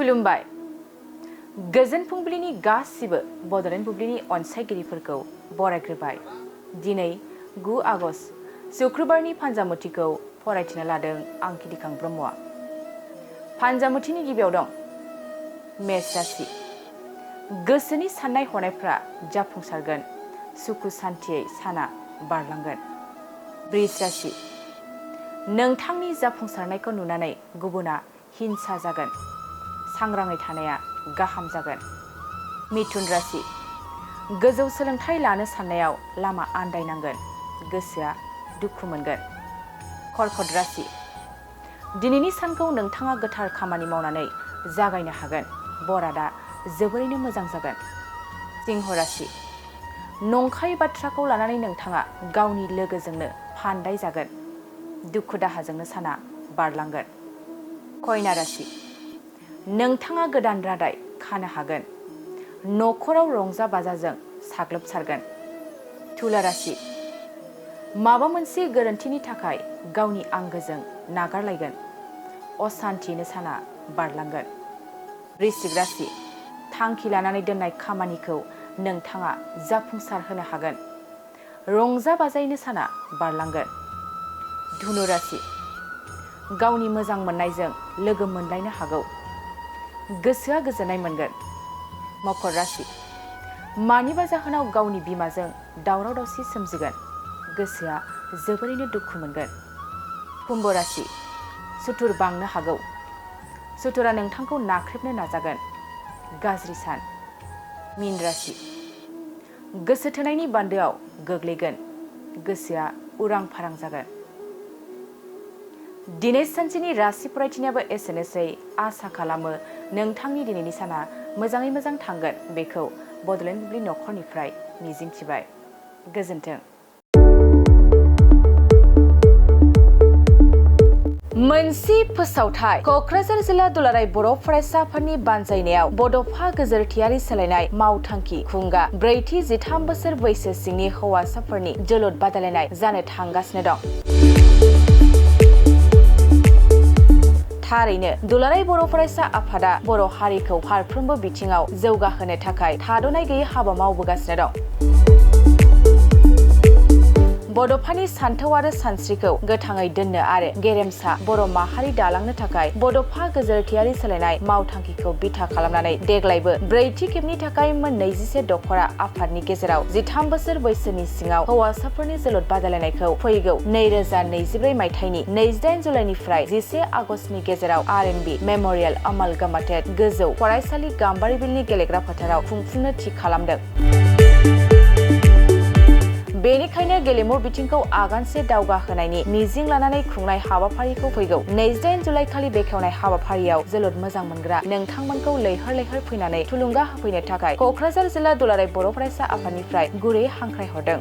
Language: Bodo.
खुलुमबाय गोजोन फुंबिलिनि गासिबो बड'लेण्ड बुब्लिनि अनसायगिरिफोरखौ बरायग्रोबाय। दिनै 9 आगस्ट शुक्रबारनि फान्जामुथिखौ फरायथिना लादों आं खिदिखां ब्रह्मआ। फान्जामुथिनि गिबियाव दं मेष राशि। गोसोनि साननाय हनायफ्रा जाफुंसारगोन, सुखु सान्थियै साना बारलांगोन। वृष राशि। नोंथांनि जाफुंसारनायखौ नुनानै गुबुना हिंसा जागोन, सांग्राङै थानाया गाहाम जागोन। मिथुन राशि। गोजौ सोलोंथाइ लानो साननायाव लामा आन्दायनांगोन, गोसोआ दुखु मोनगोन। कर्कट राशि। दिनैनि सानखौ नोंथाङा गोथार खामानि मावनानै जागायनो हागोन, बरादा जोबोरैनो मोजां जागोन। सिंह राशि। नंखाय बाथ्राखौ लानानै नोंथाङा गावनि लोगोजोंनो फान्दाय जागोन, दुखु दाहाजोंनो साना बारलांगोन। कन्या राशि। नोंथाङा गोदान रादाय खानो हागोन, न'खराव रंजा बाजाजों साग्लोबसारगोन। तुला राशि। माबा मोनसे गोरोन्थिनि थाखाय गावनि आंगोजों नागारलायगोन, असान्थियैनो साना बारलांगोन। वृश्चिक राशि। थांखि लानानै दोननाय खामानिखौ नोंथाङा जाफुंसार होनो हागोन, रंजा बाजायैनो साना बारलांगोन। धनु राशि। गावनि मोजां मोननायजों लोगो मोनलायनो हागौ, गोसोआ गोजोननाय मोनगोन। मकर राशि। मानिबा जाहोनाव गावनि बिमाजों दावराव दावसि सोमजिगोन, गोसोआ जोबोरैनो दुखु मोनगोन। कुम्भ राशि। सुथुर बांनो हागौ, सुथुरा नोंथांखौ नाख्रेबनो नाजागोन, गाज्रि सान। मीन राशि। गोसो थोनायनि बान्दोआव गोग्लैगोन, गोसोआ उरां फारां जागोन। दिनै सानसेनि राशि फरायथिनायाबो एसेनोसै। आसा खालामो नोंथांनि दिनैनि साना मोजाङै मोजां थांगोन, बेखौ बड'लेण्ड बुब्लि नखरनिफ्राय मिजिंथिबाय। गोजोन्थों। मोनसे फोसावथाय। क'क्राझार जिल्ला दुलाराय बर' फरायसा आफादनि बानजायनायाव बड'फा गोजोरथियारि सोलायनाय मावथांखि खुंगा 4-13 बोसोर बैसो सिंनि हौवासाफोरनि जोलुर बादायलायनाय जानो थांगासिनो दं। थारैनो दुलाराय बर' फरायसा आफादा बर' हारिखौ फारफ्रोमबो बिथिङाव जौगाहोनो थाखाय थाद'नाय गैयै हाबा मावबोगासिनो दं। बड'फानि सान्थौ आरो सानस्रिखौ गोथाङै दोननो आरो गेरेमसा बर' माहारि दालांनो थाखाय बड'फा गोजोरथियारि सोलायनाय मावथांखिखौ बिथा खालामनानै देग्लायबो 4थि खेबनि थाखाय मोन 21 दख'रा आफादनि गेजेराव 13 बोसोर बैसोनि सिङाव हौवासाफोरनि जोलुर बादायलायनायखौ फैगौ 2024 मायथाइनि 28 जुलाइनिफ्राय 11 आगस्तनि गेजेराव RNB मेम'रियेल अमालगामाटेड गोजौ फरायसालि गाम्बारिबिलनि गेलेग्रा फोथाराव खुंफुंनो थि खालामदों। बेनिखायनो गेलेमु बिथिंखौ आगानसे दावगाहोनायनि मिजिं लानानै खुंनाय हाबाफारिखौ फैगौ 28 जुलाइ खालि बेखेवनाय हाबाफारियाव जोलुर मोजां मोनग्रा नोंथांमोनखौ लैहोर लैहोर फैनानै थुलुंगा होफैनो थाखाय क'क्राझार जिल्ला दुलाराय बर' फरायसा आफादनिफ्राय गुरै हांख्रायहरदों।